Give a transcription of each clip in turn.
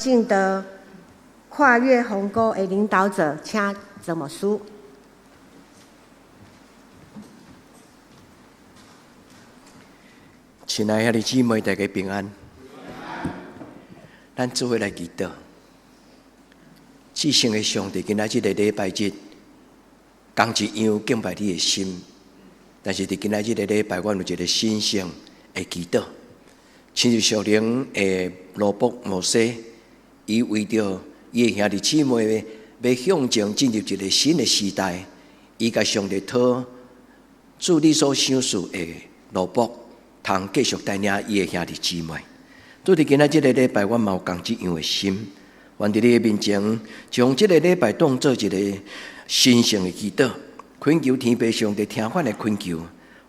境的跨越鴻溝的領導者，請怎麼說？親愛兄弟姊妹，大家平安。咱做伙來祈禱，至聖的上帝，今仔這個禮拜日，仝一樣敬拜你的心。但是佇今仔這個禮拜，阮有一個神聖的祈禱，親像屬靈的奴僕摩西，伊為著伊的兄弟姊妹欲向前進入一個新的時代，伊共上帝討主你所賞賜的奴僕，通繼續帶領伊的兄弟姊妹。主佇今仔這個禮拜，阮嘛有仝這樣的心，願佇你的面前，將這個禮拜當做一個神聖的祈禱，懇求天父上帝聽阮的懇求。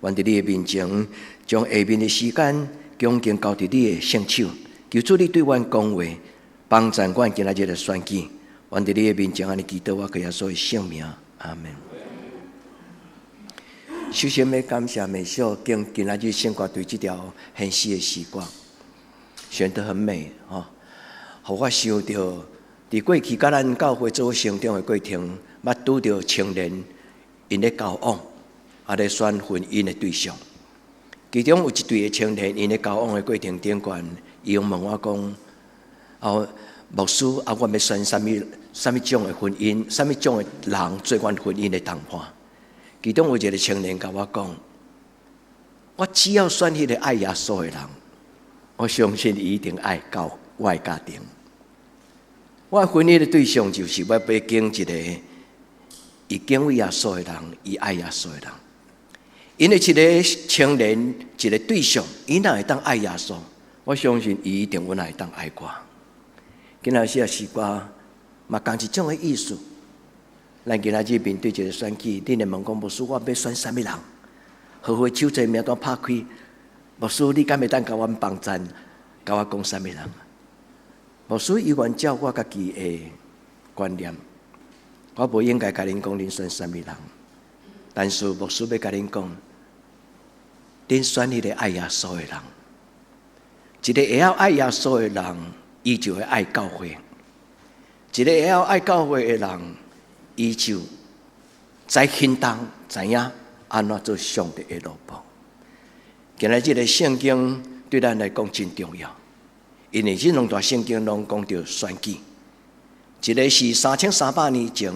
願佇你的面前，將下面的時間恭敬交佇你的聖手，求主你對阮講話，幫助阮今仔日的選舉。願佇你的面前按呢祈禱，我靠耶穌的聖名，阿們。首先欲感謝美秀揀今仔日聖歌隊這條獻詩的詩歌，選得很美，吼，予我想著佇過去佮咱教會做成長的過程，捌拄著青年𪜶咧交往，啊咧選婚姻的對象。其中有一對的青年，𪜶咧交往的過程頂懸，伊用問我講：哦，牧師啊，我欲選啥物啥物種的婚姻，啥物種的人做阮婚姻的同伴？其中有一個青年共我講：我只要選彼個愛耶穌的人，我相信伊一定愛教我的家庭。我婚姻的對象就是我欲揀一個伊敬畏耶穌的人，伊愛耶穌的人。因為一個青年，一個對象，伊若會當愛耶穌，我相信伊一定阮會當愛我。今仔日詩歌嘛，仝一種的意思。咱今仔日面對一個選舉，恁會問講牧師，我欲選啥物人？桃花手冊名單拍開，牧師，你敢會當共阮幫贊，共我講啥物人？牧師猶原照我家己的觀念，我無應該共恁講恁選啥物人，但是牧師欲共恁講，恁選彼個愛耶穌的人，一個會曉愛耶穌的人，伊就會愛教會；一個會曉愛教會的人，伊就知行動，知影按怎做上帝的奴僕。今仔這个聖經對咱來講真重要，因為這兩段聖經攏講著選舉。一個是3300年前，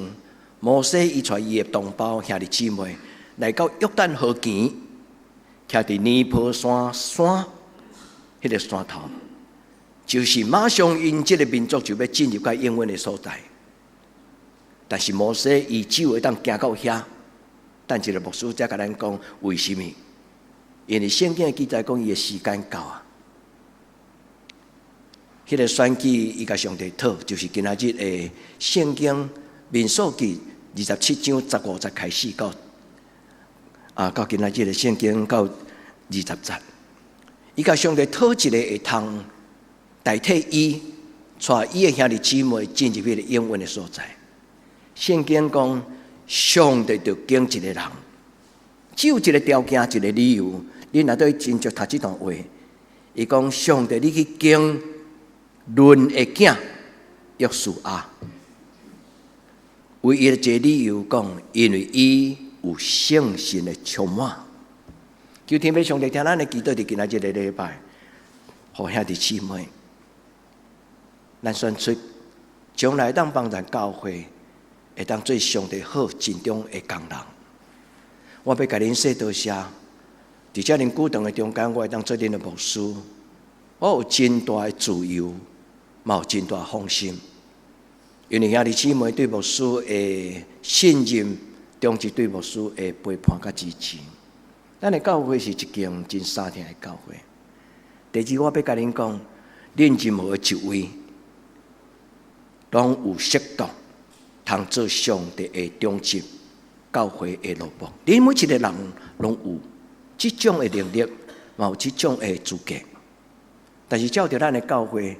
摩西伊帶伊的同胞兄弟姊妹來到約旦河邊，徛佇尼波山山彼個山頭，就是馬上𪜶這个民族就欲進入到應允的所在。但是摩西伊只有會當行到遐，等一下牧師才共咱講為啥物？因為聖經的記載講伊的時間到啊。彼個選舉伊共上帝討，就是今仔日的聖經民數記27章15節開始到啊，到今仔日的聖經到20節，伊共上帝討一個會通代替伊，帶伊的兄弟姊妹進入彼個應允的所在。聖經講，上帝就揀一個人，只有一個條件，一個理由。你若對真足讀這段話，伊講上帝，你去揀嫩的囝約書亞，唯一的一個理由講，因為伊有聖神的充滿。求天父上帝聽咱的祈禱，佇今仔這個禮拜，予兄弟姊妹，咱選出將來當幫咱教會，會當做上帝好盡忠的工人。我欲共恁說多謝，佇遮爾久長的中間，我會當做恁的牧師，我有真大的自由，嘛有真大的放心。因為兄弟姊妹對牧師的信任，終是對牧師的陪伴佮支持。咱的教會是一間真相疼的教會。第二，我欲共恁講，恁任何一位，攏有適當通做上帝的長執、教會的奴僕。恁每一個人攏有這種的能力，嘛有這種的資格。但是照著咱的教會，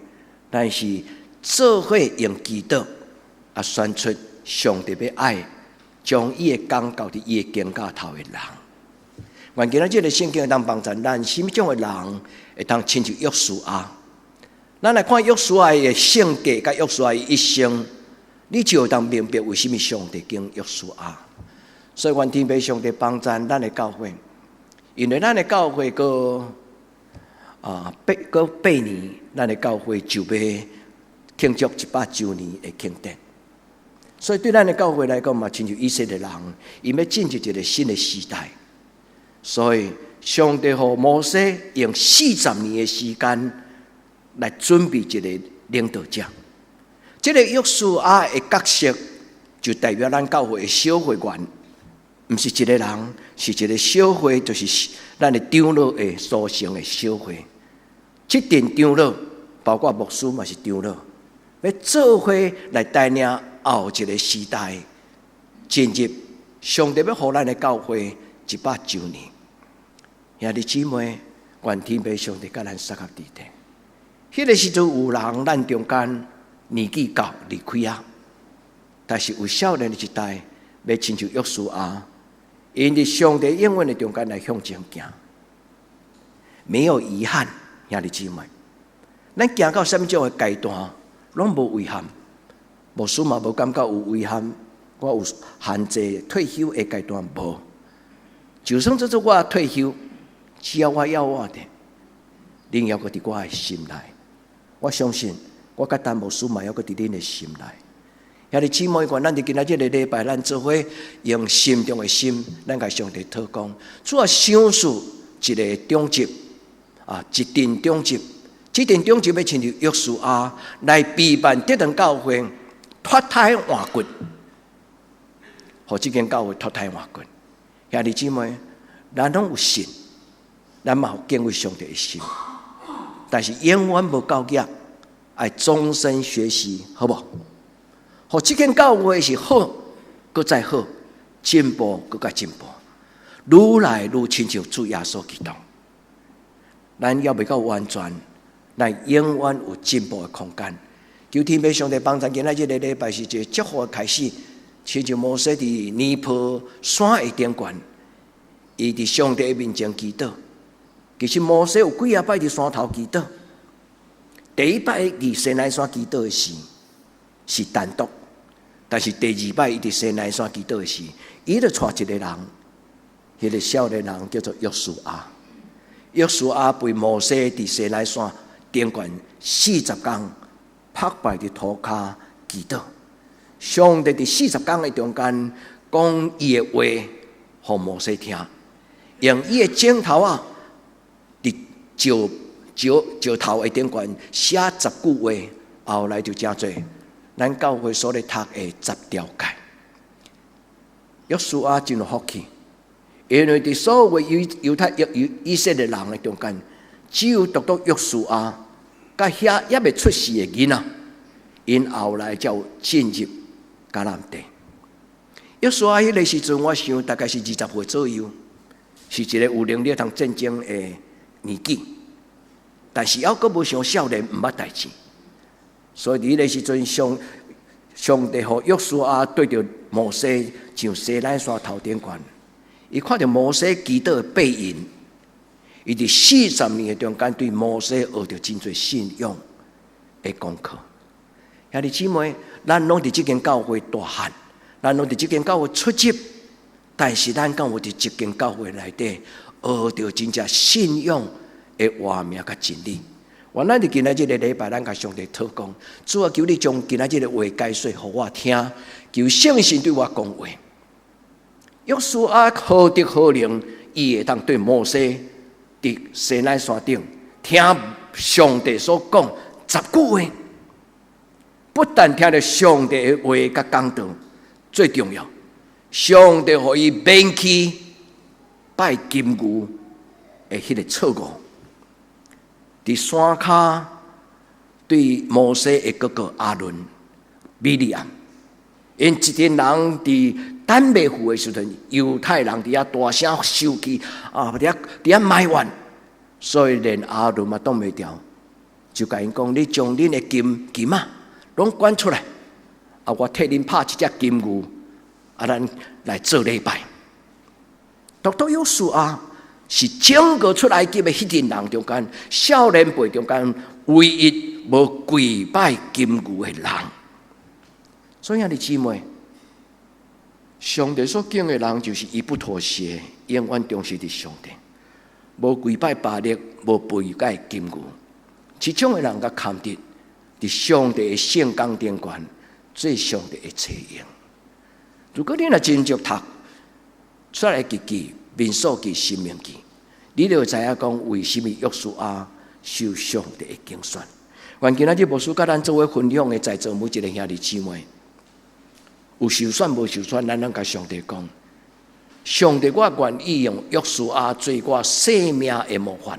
咱是做伙用祈禱啊，選出上帝欲愛，將伊的工交佇伊的肩胛頭的人。願今仔這个聖經會當幫助咱，啥物種的人會當親像約書亞。咱來看約書亞的性格，佮約書亞一生，你就會當明白為啥物上帝揀約書亞。所以，願天父上帝幫贊咱的教會，因為咱的教會閣閣8年，咱的教會就欲慶祝100週年的慶典。所以，對咱的教會來講嘛，親像以色列人，𪜶欲進入一個新的時代。所以，上帝予摩西用40年的時間來準備一個領導者。這個約書亞的角色，就代表咱教會的小會員。毋是一個人，是一個小會，就是咱的長老的組成的小會。這陣長老，包括牧師嘛是長老，欲做伙來帶領後一個時代進入上帝欲予咱的教會100週年。兄弟姊妹，願天父上帝佮咱相佮佇咧。彼個時陣有人咱中間年紀到離開啊，但是有少年的一代，欲親像約書亞。𪜶佇上帝應允的中間來向前行，沒有遺憾，兄弟姊妹，咱行到啥物種的階段，攏無遺憾。牧師嘛無感覺有遺憾，我有限制退休的階段無。就算這做我退休，只要我猶活著，恁猶閣佇我的心內。我相信我佮陳牧師嘛猶閣佇恁的心內。兄弟姊妹，願咱佇今仔這个禮拜，咱做伙用心中的心，咱共上帝禱告，主啊，賞賜一个長執啊，一陣長執，這陣長執欲親像約書亞來備辦這間教會脫胎換骨，予這間教會脫胎換骨。兄弟姊妹，咱攏有信，咱嘛有敬畏上帝的心，但是永遠無夠額，愛終身學習，好無？予這間教會是好，閣再好，進步閣較進步，愈來愈親像主耶穌基督。咱猶未夠完全，咱永遠有進步的空間。求天父上帝幫助，今仔這个禮拜是一個祝福的開始。親像摩西佇尼波山的頂懸，伊佇上帝面前祈禱。其實摩西有幾仔擺佇山頭祈禱。第一擺佇西奈山祈禱的時，是單獨；但是第二擺伊佇西奈山祈禱的時，伊就帶一個人，彼個少年人叫做約書亞。約書亞陪摩西佇西奈山頂懸40工，覆拜佇塗跤祈禱。上帝佇四十工的中間講伊的話，予摩西聽，用伊的指頭仔佇石石石頭的頂懸寫十句話，後來就成做咱教會所咧讀的十條誡。約書亞真有福氣，因為佇所有猶猶太猶以色列人的中間，只有獨獨約書亞，佮遐猶未出世的囡仔，𪜶後來才有進入迦南地。約書亞彼个時陣，我想大概是20歲左右，是一個有能力通戰爭的年紀，但是猶閣無傷少年，毋捌代誌。所以佇彼个時陣，上帝予約書亞對著摩西上西奈山頭頂懸，伊看著摩西祈禱的背影，伊佇四十年的中間對摩西學著真濟信仰的功課。兄弟姊妹，咱攏佇這間教會大漢，咱攏佇這間教會出入，但是咱敢有佇這間教會內底學著真正信仰的活命佮真理？願咱佇今仔這个禮拜，咱共上帝禱告，主啊，求你將今仔這個話解說予我聽，求聖神對我講話。約書亞何德何能，伊會當對摩西佇西奈山頂聽上帝所講十句話，不但聽著上帝的話佮講道，最重要，上帝予伊免去拜金牛的彼個錯誤。佇山跤對摩西的哥哥亞倫、米利暗，𪜶一陣人佇等袂赴的時陣，猶太人佇遐大聲受氣啊，佇遐佇遐埋怨，所以連亞倫嘛擋袂牢，就共𪜶講：你將恁的金金仔攏捐出來，啊，我替恁拍一隻金牛，啊，咱來做禮拜。獨獨約書亞是整個出埃及的彼陣人中間，少年輩中間唯一無跪拜金牛的人。所以兄弟姊妹，上帝所揀的人就是伊不妥協，永遠忠實佇上帝，無跪拜巴力，無跪拜金牛。這種的人較堪得佇上帝的聖工頂懸做上帝的冊用。如果你若真正讀出埃及記、民數記、申命記，你就會知影講為啥物約書亞受上帝的揀選。願今仔日牧師佮咱做伙分享的在座每一个兄弟姊妹，有受選無受選，咱攏共上帝講：上帝，我願意用約書亞做我生命的模範。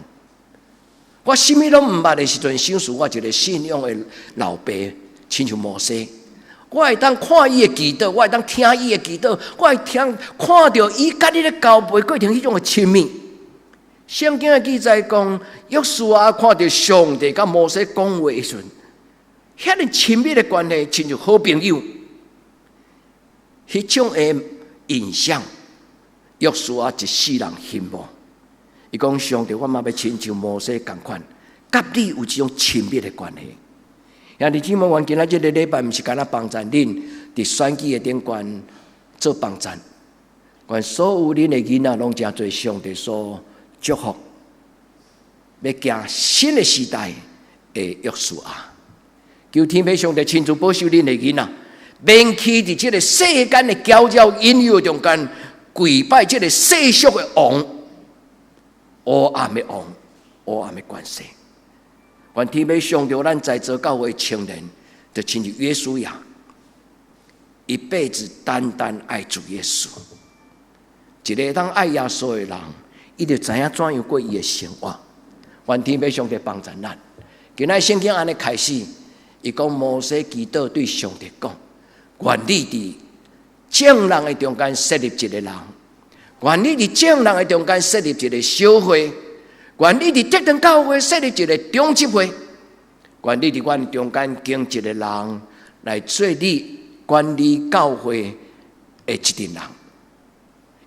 我啥物攏毋捌的時陣，賞賜我一个信仰的老爸，親像摩西。我會當看伊的祈禱，我會當聽伊的祈禱，我會聽看著伊佮你咧交陪過程彼種的親密。聖經的記載講，約書亞看著上帝佮摩西講話的時陣，遐爾親密的關係，親像好朋友。彼種的印象，約書亞一世人羨慕。伊講上帝，我嘛欲親像摩西仝款，佮你有這種親密的關係。兄弟姊妹，願今仔這个禮拜，毋是干焦幫贊恁佇選舉的頂懸做幫贊，願所有恁的囡仔攏成做上帝所祝福，欲行新的時代的約書亞。求天父上帝親自保守恁的囡仔，免去佇這个世間的攪擾引誘中間跪拜這个世俗的王，黑暗的王，黑暗的權勢。願天父上帝咱在座教會青年，就親像約書亞，一輩子單單愛主耶穌。一个當愛耶穌的人，伊就知影怎樣過伊的生活。願天父上帝幫助咱。今仔聖經按呢開始，伊講摩西祈禱對上帝講：願你佇眾人的中間設立一个人，願你佇眾人的中間設立一个小會。願你佇得勝教會設立一个長執會，願你佇阮中間揀一个人來做你管理教會的一陣人，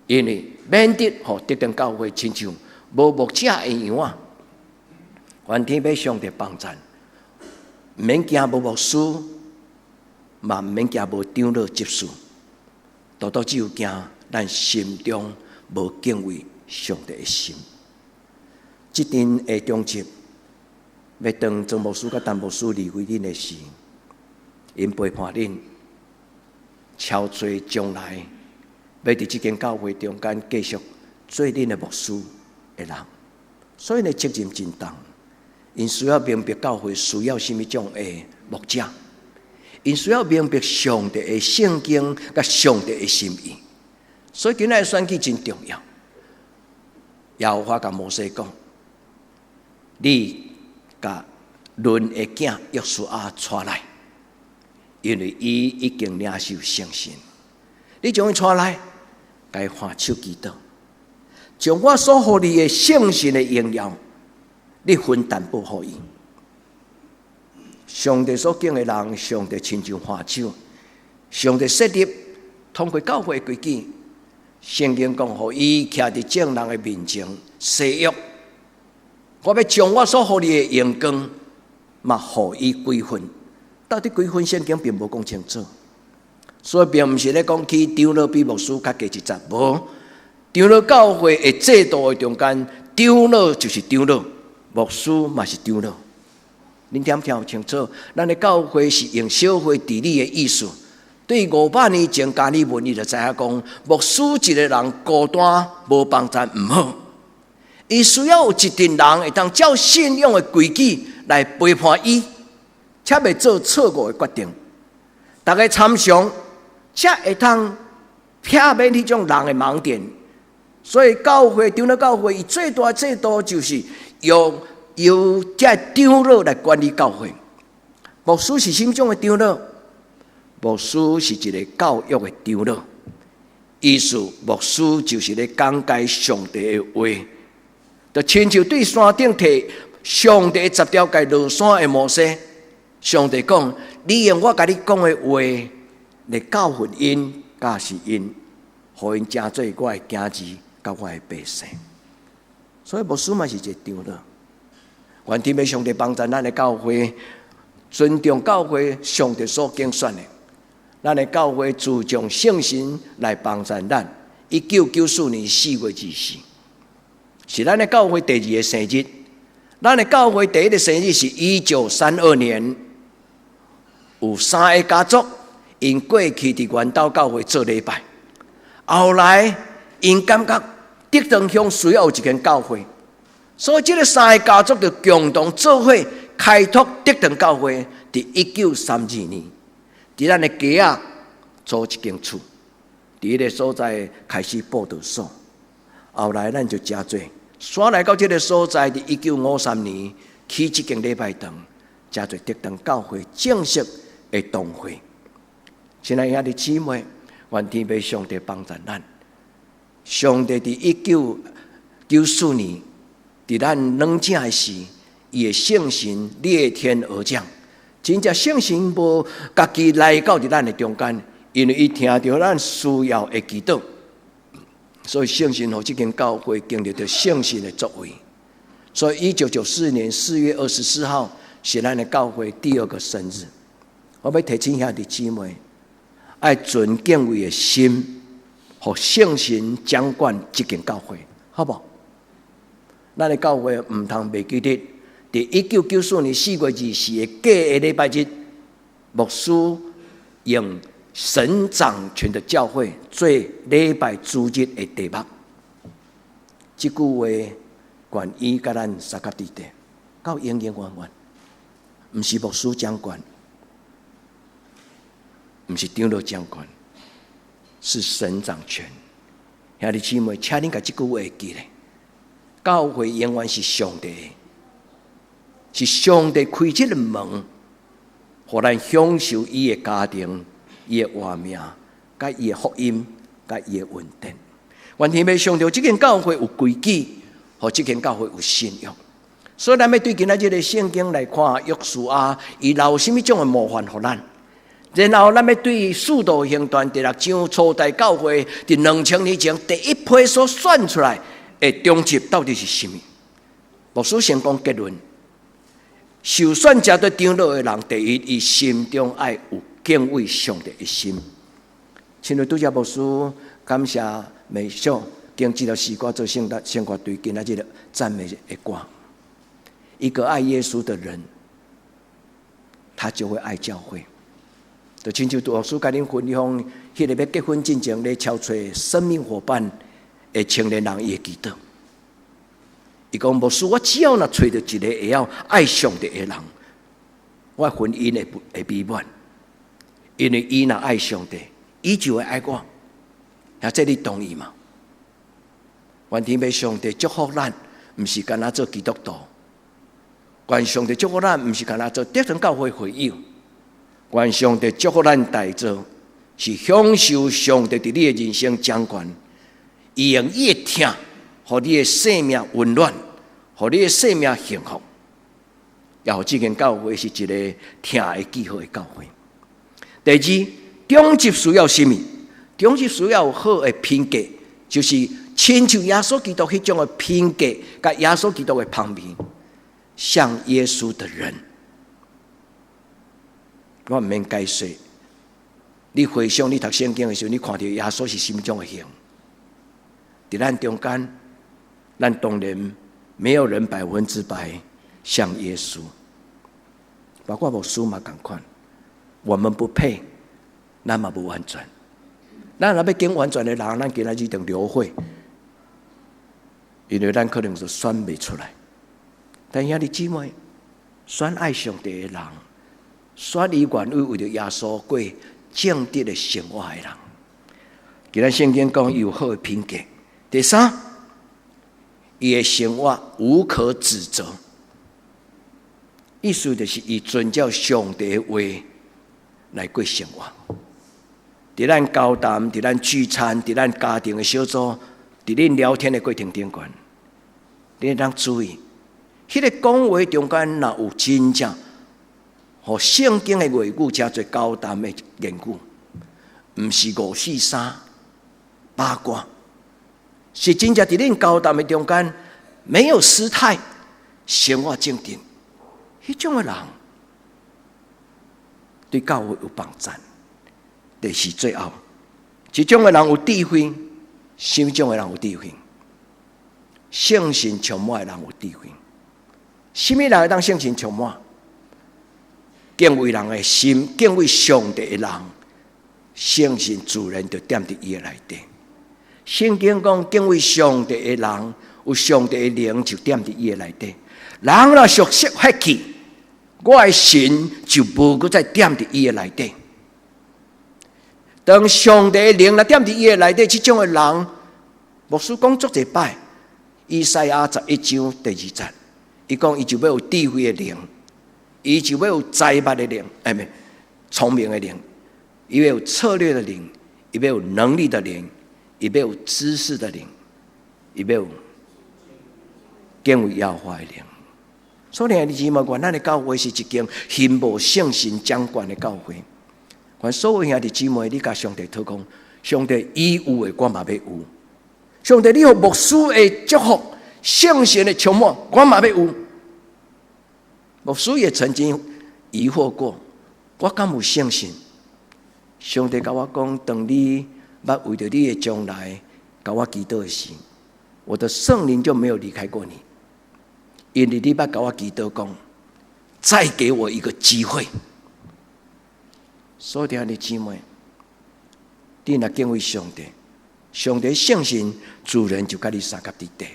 因為免得予得勝教會親像無牧者的羊仔。願天父上帝幫贊，毋免驚無牧師，嘛毋免驚無長老執事，獨獨只有驚咱心中無敬畏上帝的心。這陣的長執，欲當莊牧師佮陳牧師離開恁的時，𪜶陪伴恁，超做將來欲佇這間教會中間繼續做恁的牧師的人，所以呢責任真重。𪜶需要明白教會需要啥物種的牧者，𪜶需要明白上帝的聖經佮上帝的心意。所以今仔的選舉真重要。耶和華共摩西講：你共嫩的囝約書亞帶來，因為伊已經領受聖神。你將伊帶來，共伊按手祈禱，將我所予你的聖神的榮耀，你分擔予伊。上帝所揀的人，上帝親自按手，上帝設立通過教會規矩，聖經講，予伊徛佇眾人的面前誓約。我欲將我所予你的榮光，嘛予伊幾份。到底幾份？聖經並無講清楚，所以並毋是咧講去長老比牧師較低一層，無。長老教會的制度的中間，長老就是長老，牧師嘛是長老。恁聽聽有清楚？咱的教會是用小會治理的意思。對500年前加爾文，伊就知影講，牧師一个人孤單無幫贊毋好。伊需要有一陣人會當照信仰的規矩來陪伴伊，才袂做錯誤的決定。逐家參詳，才會當避免彼種人的盲點。所以教會長老教會，伊最大制度就是用由這長老來管理教會。牧師是啥物種的長老？牧師是一个教育的長老，意思牧師就是咧講解上帝的話。就親像對山頂提上帝十條誡落山的摩西，上帝講：你用我共你講的話來教訓𪜶，教示𪜶，予𪜶成做我的囝兒，佮我的百姓。所以牧師嘛是一個長老。願天父上帝幫助咱的教會，尊重教會上帝所揀選的。咱的教會注重聖神來幫助咱。1994年4月24，是咱的教會第二個生日。咱的教會第一個生日是1932年，有三个家族𪜶過去佇原島教會做禮拜。後來𪜶感覺竹塘鄉需要有一間教會，所以這个三个家族就共同做伙開拓竹塘教會。佇1932年，佇咱的街仔租一間厝，佇彼个所在開始佈道所。後來咱就誠濟，徙來到這个所在，佇1953年起這間禮拜堂，成做竹塘教會正式的堂會。親愛兄弟姊妹，願天父上帝幫助咱。上帝佇1994年，佇咱軟正的時，伊的聖神裂天而降。真正聖神無家己來到佇咱的中間，因為伊聽著咱需要的祈禱，所以聖神予這間教會經歷著聖神的作為。所以1994年4月24號是咱的教會第二個生日。我欲提醒兄弟姊妹，愛存敬畏的心，予聖神掌管這間教會，好無？咱的教會毋通袂記得，佇1994年4月24的隔个禮拜日，牧師用神掌權的教會做禮拜主日的題目。這句話願伊佮咱相佮佇底，到永永遠遠，毋是牧師掌管，毋是長老掌管，是神掌權。兄弟姊妹，請恁共這句話記咧。教會永遠是上帝的，是上帝開這个門，予咱享受伊的家庭、伊的活命、佮伊的福音、佮伊的恩典。願天父上帝這間教會有規矩，予這間教會有信仰。所以，咱欲對今仔日的聖經來看，約書亞伊留啥物種的模範予咱？然後，咱欲對使徒行傳第六章初代教會佇2000年前第一批所選出來的長執到底是啥物？牧師先講結論：受選成做長老的人，第一，伊心中愛有敬畏上帝的心。親像拄才牧師感謝美秀，經這條詩歌做聖誕聖歌隊今仔日個讚美的歌。一個愛耶穌的人，他就會愛教會。就親像杜牧師共恁分享，彼个欲結婚進前咧敲揣生命夥伴的青年人，伊會祈禱。伊講牧師，我只要若揣著一个會曉愛上帝的人，我婚姻會會美滿。因為伊若愛上帝，伊就會愛我。啊，這你同意嗎？願天父上帝祝福咱，毋是干焦做基督徒。願上帝祝福咱，毋是干焦做竹塘教會會友。願上帝祝福咱大做，是享受上帝佇你的人生掌權，伊用伊的疼，予你的生命溫暖，予你的生命幸福。也予這間教會是一个疼會記號的教會。第二，長執需要啥物？長執需要有好的品格，就是親像耶穌基督彼種的品格，佮耶穌基督的旁邊，像耶穌的人。我毋免解說，你回想你讀聖經的時陣，你看著耶穌是啥物種的形？佇咱中間，咱當然沒有人100%像耶穌，包括牧師嘛仝款，我們不配，咱嘛無完全。咱若欲揀完全的人，咱今仔日一定流血，因為咱可能就選袂出來。但兄弟姊妹，選愛上帝的人，選伊願意為著耶穌過正直的生活的人。今仔聖經講伊有好的品格。第三，伊的生活無可指責，意思就是伊遵照上帝的話來過生活。佇咱交談，佇咱聚餐，佇咱家庭的小組，佇恁聊天的過程頂懸，你會當注意，彼个講話中間若有真正，予聖經的話語成做交談的言語，毋是五四三八卦，是真正佇恁交談的中間沒有失態，生活正直，彼種的人，對教會有幫贊。第四，最後，一種的人有智慧，啥物種的人有智慧？聖神充滿的人有智慧。啥物人會當聖神充滿？敬畏人的心，敬畏上帝的人，聖神自然就踮佇伊的內底。聖經講，敬畏上帝的人，有上帝的靈就踮佇伊的內底。人若屬色血氣，我的神就無閣再踮佇伊的內底。當上帝的靈來踮佇伊的內底，這種的人，牧師講足濟擺，以賽亞11章第2節，伊講伊就欲有智慧的靈，伊就欲有才捌的靈，哎，毋，聰明的靈，伊欲有策略的靈，伊欲有能力的靈，伊欲有知識的靈，伊欲有敬畏耶和華的靈。所以，兄弟姊妹，願咱的教會是一間興慕聖神掌權的教會。願所有兄弟姊妹，你共上帝禱告，上帝伊有的，我嘛欲有。上帝，你予牧師的祝福、聖神的充滿，我嘛欲有。牧師也曾經疑惑過，我敢有聖神？上帝共我講，當你欲為著你的將來，共我祈禱時，我的聖靈就沒有離開過你。因為你捌共我祈禱講，再給我一個機會。所以兄弟姊妹，你若敬畏上帝，上帝聖神自然就佮你相佮佇底。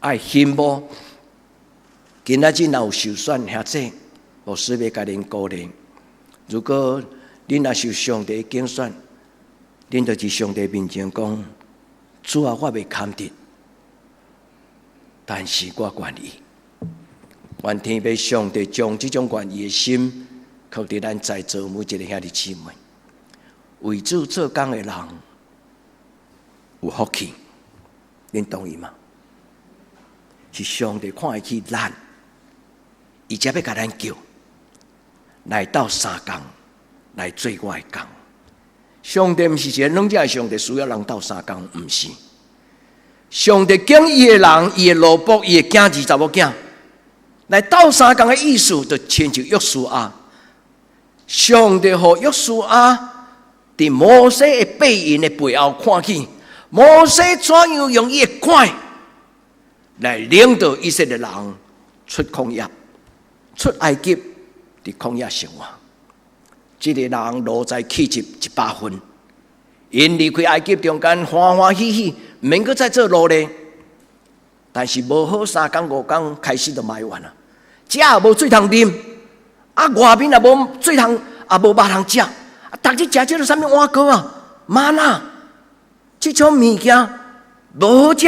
愛興慕，今仔日若有受選兄弟，牧師欲共恁鼓勵。如果恁若受上帝揀選，恁就佇上帝面前講：主啊，我袂堪得，但是我願意。願天父上帝將這種願意的心，放佇咱在座每一个兄弟姊妹，為主做工的人有福氣，恁同意嗎？是上帝看得起咱，伊才欲共咱叫來鬥相共來做我的工。上帝毋是一个軟弱的上帝，需要人鬥相共，毋是。上帝揀伊的人，伊的奴僕，伊的囝兒、查某囝來鬥相共的意思，就親像約書亞。上帝予約書亞佇摩西的背影的背後看見摩西怎樣用伊的拐來領導以色列人出曠野、出埃及，佇曠野生活。這个人奴才氣質100分，𪜶離開埃及中間歡歡喜喜，毋免閣再做奴隸。但是無好3工5工開始就埋怨啊，食也無水通啉，啊外面也無水通，也無肉通食，啊，逐日食這个啥物碗糕啊、嗎哪，這種物件無好食。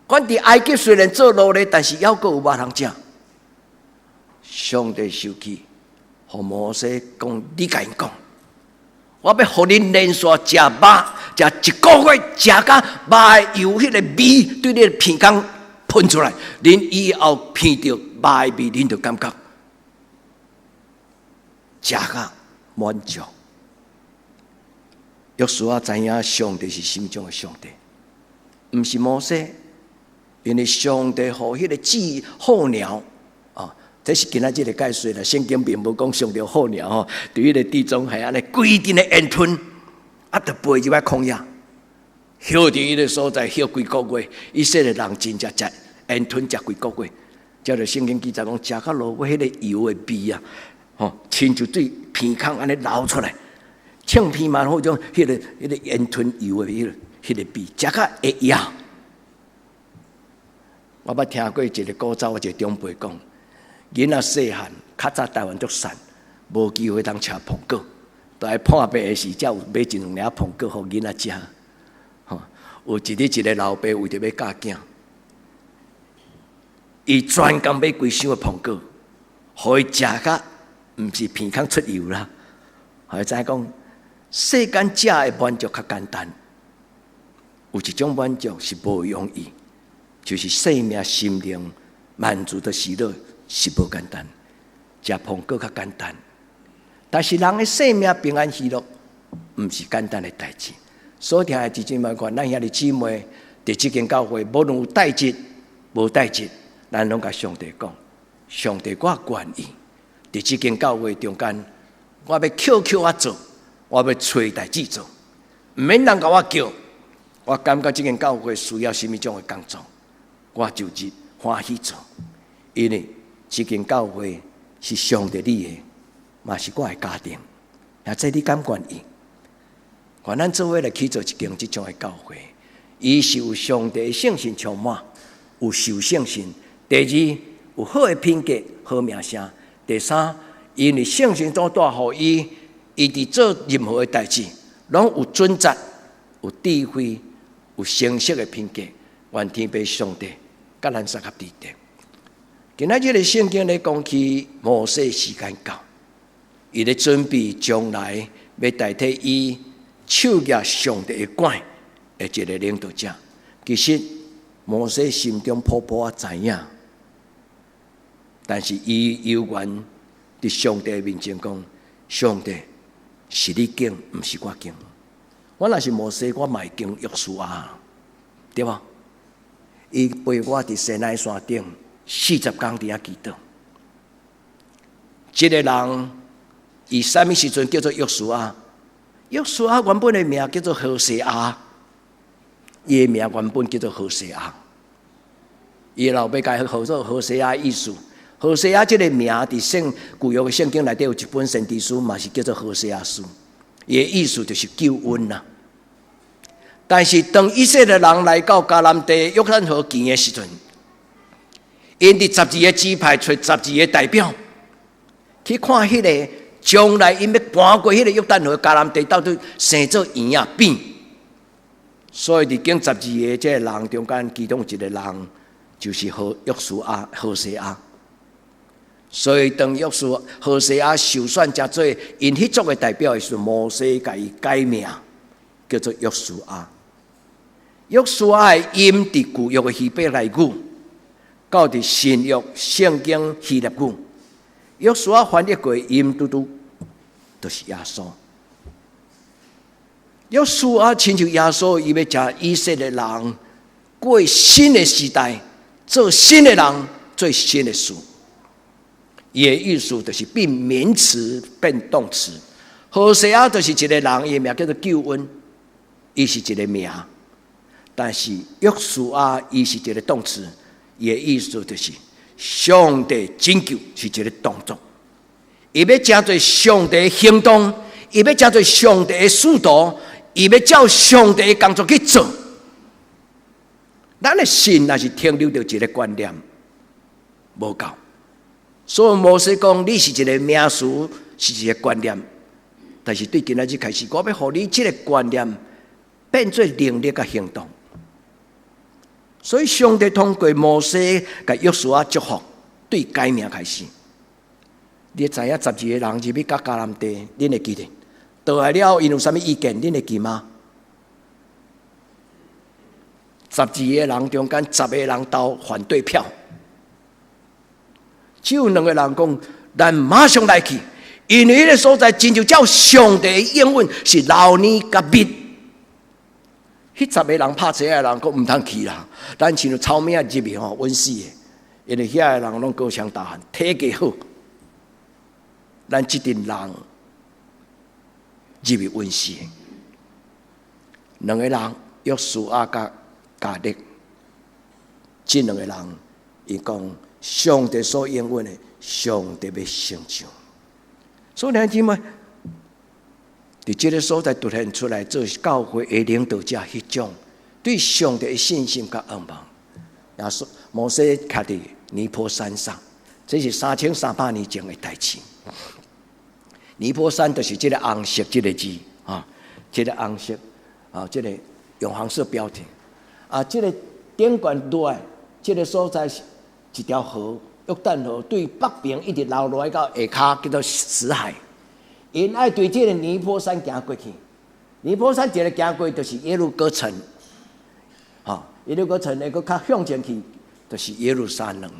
阮佇埃及雖然做奴隸，但是猶閣有肉通食。上帝生氣，予摩西講：你共𪜶講，我欲予恁連續食肉，食一個月，食甲肉的油彼個味對你的鼻孔噴出來，恁以後鼻著肉的味，恁就感覺食甲滿足。約書亞知影上帝是啥物種的上帝，毋是摩西，因為上帝予彼個鷙候鳥啊，這是今仔日的解說啦。聖經並無講上帝候鳥吼，佇彼個地中海按呢規陣的煙吞，啊，就飛入來曠野，歇佇彼個所在歇幾個月，以色列人真正食煙吞食幾個月，接著聖經記載講，食到落尾彼個油的味啊，吼，親像對鼻孔按呢流出來。唱片嘛，好種彼個煙吞油的彼個味，食甲會枵。我捌聽過一個古早，我一個長輩講，囡仔細漢，較早台灣足散，無機會通食蘋果，都愛破病的時，才有買一兩粒蘋果予囡仔食。吼，有一日一個老爸為著欲教囝，伊專工買規箱的蘋果，予伊食甲毋是鼻孔出油啦，予伊知影講。世間食的滿足較簡單，有一種滿足是無容易，就是生命心靈滿足的喜樂是無簡單。食蘋果較簡單，但是人的生命平安喜樂，毋是簡單的代誌。所以，兄弟姊妹，願咱兄弟姊妹佇這間教會，無論有代誌無代誌，咱攏共上帝講：上帝，我願意。佇這間教會中間，我欲抾抾仔做，我欲揣代誌做，毋免人共我叫。我感覺這間教會需要啥物種的工作，我就入歡喜做，因為這間教會是上帝你的，嘛是我的家庭。啊，這你敢願意？願咱做伙來去做一間這種的教會，伊是有上帝的聖神充滿，有受聖神。第二，有好的品格、好名聲。第三，因為聖神都帶予伊，伊佇做任何的代誌，攏有準則、有智慧、有成熟的品格。願天父上帝佮咱相佮佇咧。今仔日的聖經咧講起摩西時間到，伊咧準備將來欲代替伊手舉上帝的杖的一個領導者。其實摩西心中普普仔知影，但是伊猶原佇上帝面前講：上帝是你揀，毋是我揀。我若是摩西，我嘛會揀約書亞，對無？伊陪我佇西奈山頂40工佇遐祈禱。這個人伊啥物時陣叫做約書亞？約書亞原本的名叫做何西阿，伊的名原本叫做何西阿。伊老爸共伊號做何西阿意思。何西阿這個名佇聖舊約的聖經內底有一本先知書，嘛是叫做何西阿書。伊的意思就是救恩啦。但是當以色列人來到迦南地約旦河邊的時陣，𪜶佇12個支派揣十二個代表去看彼個將來𪜶欲搬過彼個約旦河迦南地到底生做圓抑扁。所以佇揀十二個這個人中間，其中一個人就是何約書亞何西阿。所以當約書何西阿受選成做𪜶彼族的代表的時陣，摩西共伊改名叫做約書亞。約書亞的音佇舊約的希伯來語，到佇新約聖經希臘語，約書亞翻譯過的音拄拄，就是耶穌。約書亞親像耶穌，伊欲召以色列人過新的時代，做新的人，做新的事。伊的意思就是變名詞變動詞。何西阿就是一個人，伊的名叫做救恩，伊是一個名。但是約書亞伊是一個動詞，伊的意思就是上帝拯救是一個動作。伊欲成做上帝行動，伊欲成做上帝的使徒，伊欲照上帝的工作去做。咱的信若是停留佇一個觀念，無夠。所以摩西講，你是一個名詞，是一個觀念，但是對今仔日開始，我欲予你這個觀念變做能力佮行動。所以上帝通過摩西共約書亞祝福，對改名開始。你知影十二個人入去到迦南地，恁會記得？倒來了後，𪜶有啥物意見？恁會記嗎？十二個人中間，十個人投反對票。只有兩個人講，咱馬上來去，因為彼個所在親像照上帝的應允是流奶佮蜜。彼十個人拍齊仔的人講毋通去啦，咱親像草茗仔入去吼，穩死的，因為遐个人攏高強大漢，體格好，咱這陣人入去穩死。兩個人約書亞佮迦勒，這兩個人伊講。上帝所應允的，上帝欲成就。所以兄弟姊妹，佇這個所在凸顯出來做教會的領導者，彼種對上帝的信心佮仰望。耶穌摩西徛佇尼波山上，這是3300年前的代誌。尼波山就是這個紅色這個字啊，這個紅色啊，這個用紅色標題啊，這個頂懸落來，這個所在是一條河，約旦河對北邊一直流落來到下跤，叫做死海。𪜶愛對這個尼波山行過去，尼波山一个行過就是耶路哥城，吼，耶路哥城會閣較向前去，就是耶路撒冷。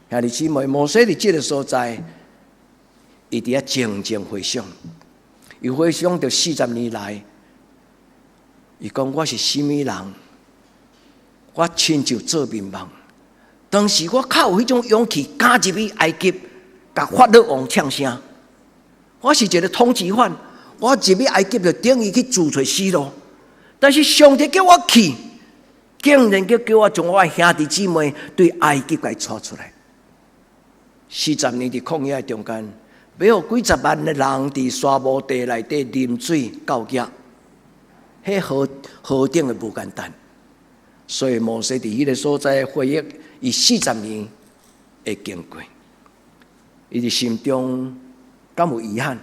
兄弟姊妹，摩西佇這個所在，伊佇遐靜靜回想，伊回想著40年來，伊講我是啥物人，我親像做眠夢。當時我較有彼種勇氣，敢入去埃及，共法老王嗆聲。我是一个通緝犯，我入去埃及就等於去自揣死路。但是上帝叫我去，竟然叫我將我的兄弟姊妹對埃及共帶出來。40年佇曠野中間，欲予幾十萬的人佇沙漠地內底啉水到額，彼何何等的無簡單。所以摩西佇彼个所在回憶，伊四十年的經過，伊佇心中敢有遺憾？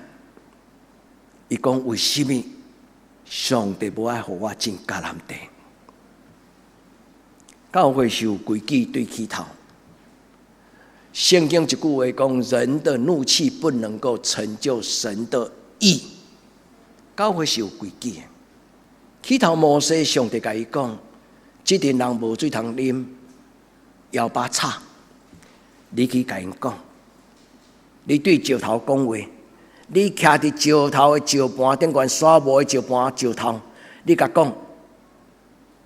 伊講為啥物上帝無愛予我進迦南地？教會是有規矩對起頭。聖經一句話講：人的怒氣不能夠成就神的義。教會是有規矩的。起頭摩西上帝共伊講：這陣人無水通啉，枵腹吵，你去共𪜶講，你對石頭講話，你徛佇石頭的石盤頂懸，沙漠的石盤石頭，你共講，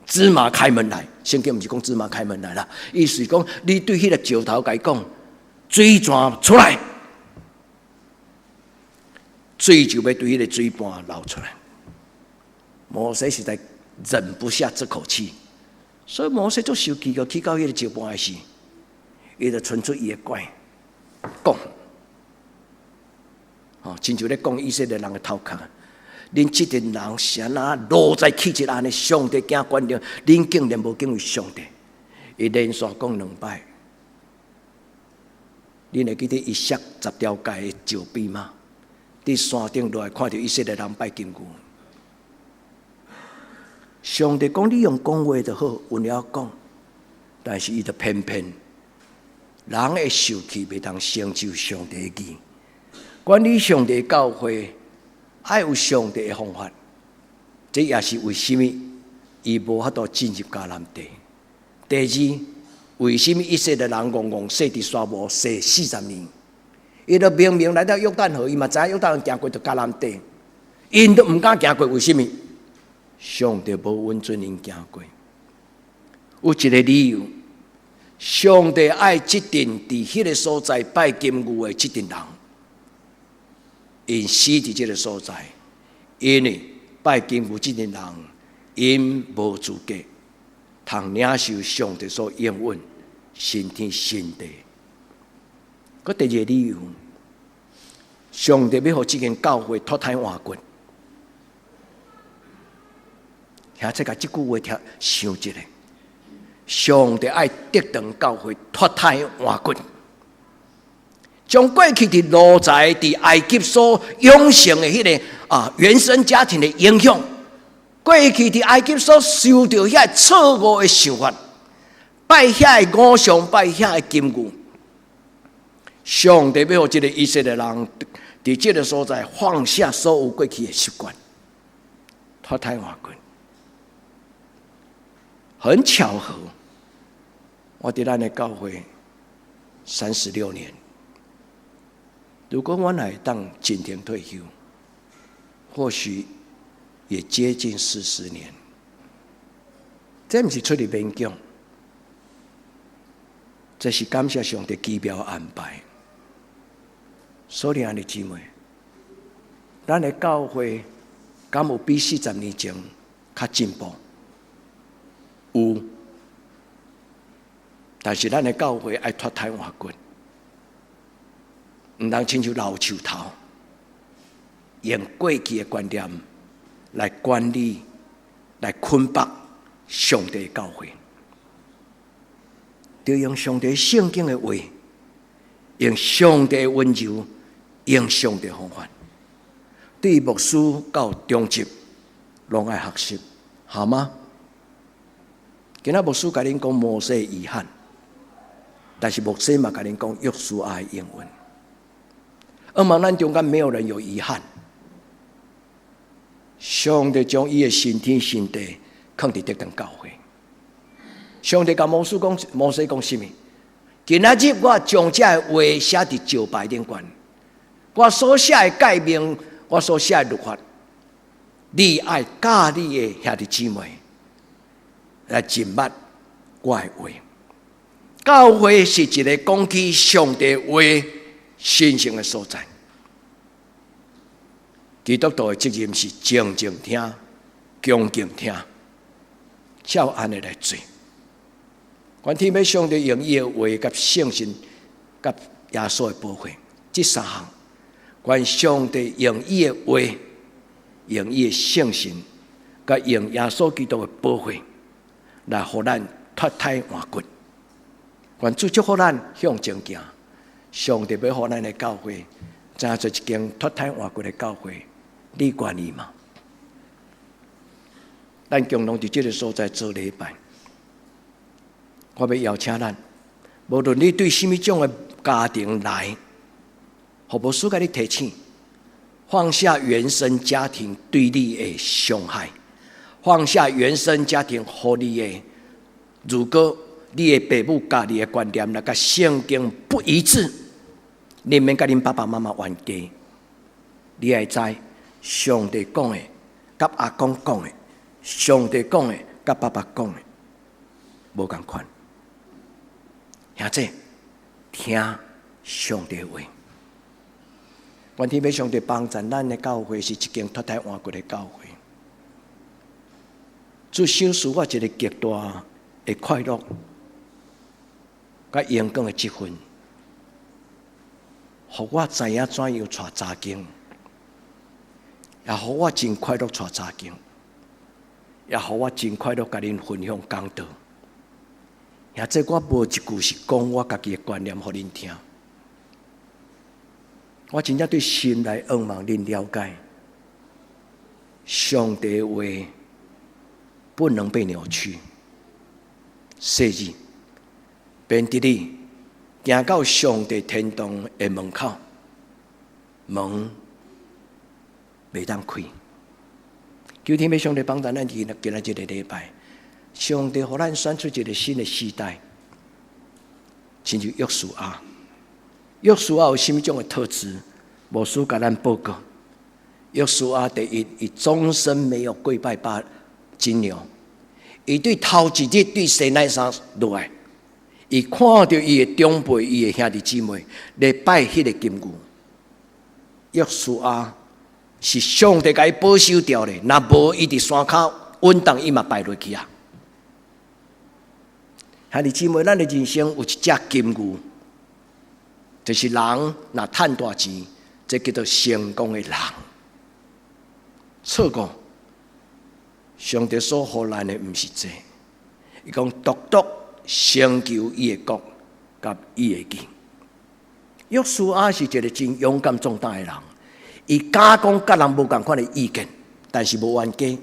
芝麻開門來。聖經毋是講芝麻開門來啦，意思是講你對彼個石頭共伊講，水泉出來，水就欲對彼個水盤流出來。摩西實在忍不下這口氣，所以摩西足生氣，就去到彼個石盤的時，伊就伸出伊的拐講，哦，親像咧講以色列人的頭殼。恁這陣人是按怎奴才氣質按呢？上帝驚權柄，恁竟然無敬畏上帝。伊連續講兩擺，恁會記得伊設十條誡的石碑嗎？佇山頂落來看著以色列人拜金牛。上帝講你用講話就好，有了講，但是伊就偏偏人的受氣袂當成就上帝的義。管理上帝教會，愛有上帝的方法，這也是為啥物伊無法度進入迦南地。第二，為啥物以色列人戇戇踅佇沙漠踅四十年？伊都明明來到約旦河，伊嘛知影約旦河行過就迦南地，𪜶都毋敢行過，為啥物？上帝無允准𪜶行過。有一个理由，上帝愛這陣佇彼个所在拜金牛的這陣人。𪜶死佇這个所在，因為拜金牛這陣人，𪜶無資格通領受上帝所應允新天新地。閣第二个理由，上帝欲予這間教會脫胎換骨。聽這個這句話聽想一下，上帝愛得當教會脫胎換骨。將過去佇奴才佇埃及所養成的彼个原生家庭的影響，過去佇埃及所受著遐錯誤的想法，拜遐个偶像，拜遐个金牛，上帝欲予這个以色列人佇這个所在放下所有過去的習慣，脫胎換骨。很巧合，我佇咱的教會36年。如果我來當今天退休，或許也接近40年。這毋是出於勉強，這是感謝上帝奇妙安排。所以，兄弟姊妹，咱的教會敢有比四十年前較進步？有，但是咱的教會愛脫胎換骨。毋通親像老樹頭，用過去的觀念來管理、來捆綁上帝的教會，著用上帝聖經的話，用上帝的溫柔，用上帝方法，對牧師到長執，攏愛學習，好嗎？今仔牧師共恁講摩西遺憾，但是牧師嘛共恁講約書亞的應允。而嘛，咱中間沒有人有遺憾。上帝將伊的新天新地囥佇這間教會。上帝共摩西講，摩西講啥物？今仔日我將這个話寫佇石牌頂懸，我所寫的誡命，我所寫的律法，你愛教你的兄弟姊妹來認捌我的話。教會是一个講起上帝話。神聖的所在。基督徒的責任是靜靜聽、恭敬聽，照按呢來做。願天父上帝用伊的話佮聖神佮耶穌的寶血，這三項。願上帝用伊的話、用伊的聖神，佮用耶穌基督的寶血，來予咱脫胎換骨。願主祝福咱向前行。上帝欲予咱的教會，成做一間脫胎換骨的教會，你願意嗎？咱共同佇這个所在做禮拜，我欲邀請咱，無論你對啥物種的家庭來，予牧師共你提醒，放下原生家庭對你的傷害，放下原生家庭予你的，如果你的爸母教你的觀念來佮聖經不一致，你毋免佮恁爸爸媽媽冤家，你愛知上帝講的，佮阿公講的，上帝講的，佮爸爸講的，無仝款。兄弟，聽上帝話。願天父上帝幫助咱的教會是一間脫胎換骨的教會。主賞賜我一个極大的快樂，佮榮光的職分，予我知影怎樣帶查經，也予我真快樂帶查經，也予我真快樂共恁分享講道。兄弟，我無一句是講我家己的觀念予恁聽。我真正對心內向望恁了解，上帝話不能被扭曲。細膩，便佇你行到上帝天堂的門口，門袂當開。求天父上帝幫助咱今仔這个禮拜，上帝予咱選出一个新的世代，親像約書亞。約書亞有啥物種的特質？牧師共咱報告。約書亞第一，伊終身沒有跪拜拜金牛。伊對頭一日對西奈山落來，伊看著伊的長輩、伊的兄弟姊妹來拜彼个金牛。約書亞是上帝共伊保守著咧，若無伊佇山跤穩當，伊嘛拜落去啊。兄弟姊妹，咱的人生有一隻金牛，就是人若趁大錢，這叫做成功的人。錯過，上帝所予咱的毋是這，伊講獨獨成就伊的國佮伊的義。約書亞是一个真勇敢壯膽的人，伊敢講佮人無仝款的意見，但是無冤家。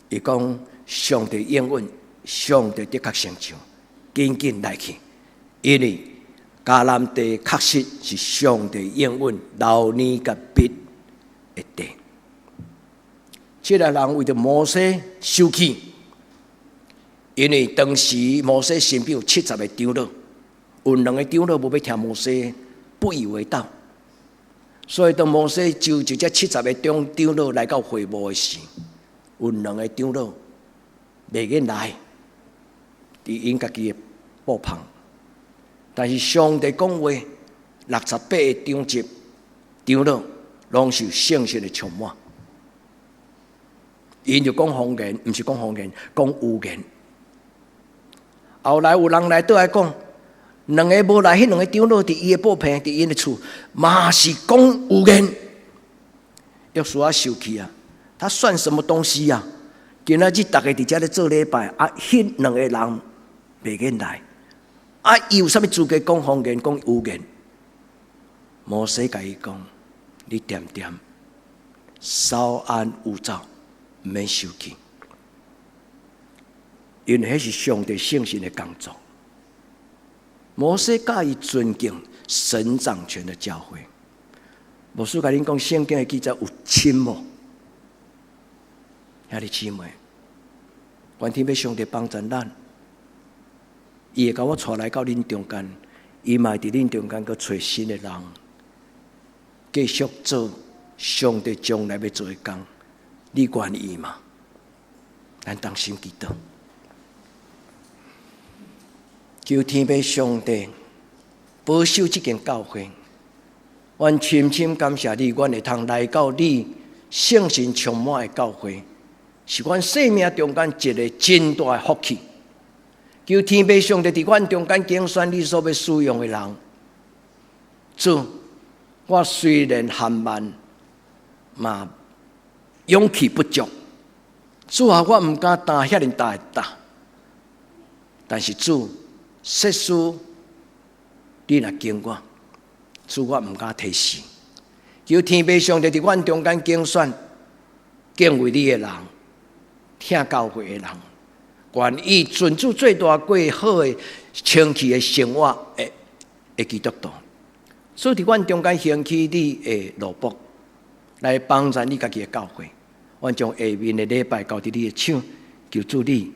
伊講上帝應允，上帝的確成就，緊緊來去，因為迦南地確實是上帝應允流奶佮蜜的地。這个人為著摩西生氣，因為當時摩西身邊有70個長老，有兩个長老無欲聽摩西，不以為道。所以當摩西召集這70個長老來到會幕的時，有兩个長老袂願來，佇𪜶家己的布棚。但是上帝講話，68個長執長老攏受聖神的充滿，𪜶就講方言，毋是講方言，講預言。後來有人來倒來講，兩个無來，彼兩个長老佇伊的布棚，佇𪜶的厝，嘛是講預言。約書亞生氣啊！他算什麼東西啊？今仔日逐家佇遮咧做禮拜，啊，彼兩个人袂願來，啊，伊有啥物資格講方言、講預言？摩西共伊講：你恬恬，稍安勿躁，毋免生氣，因為彼是上帝聖神的工作。摩西佮意尊敬神掌權的教會。牧師共恁講，聖經的記載有親無？兄弟姊妹，願天父上帝幫助咱，伊會共我帶來到恁中間，伊嘛會佇恁中間閣揣新的人，繼續做上帝將來欲做的工，你願意嗎？咱同心祈禱。求天父上帝保守這間教會。阮深深感謝你，阮會通來到你聖神充滿的教會，是阮生命中間一个真大的福氣。求天父上帝佇阮中間揀選你所欲使用的人。主，我雖然含慢，嘛勇氣不足。主啊，我毋敢擔遐爾大的擔。但是主，設使你若經我，主，我毋敢推辭。求天父上帝佇阮中間揀選敬畏你的人，疼教會的人，願意盡主最大過好的清氣的生活的基督徒。所以佇阮中間興起你的奴僕，來幫助你家己的教會。阮將下面的禮拜交佇你的手，求主你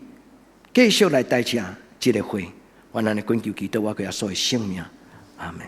繼續來帶領這个會。阮按呢懇求祈禱，我閣耶穌的聖名，阿門。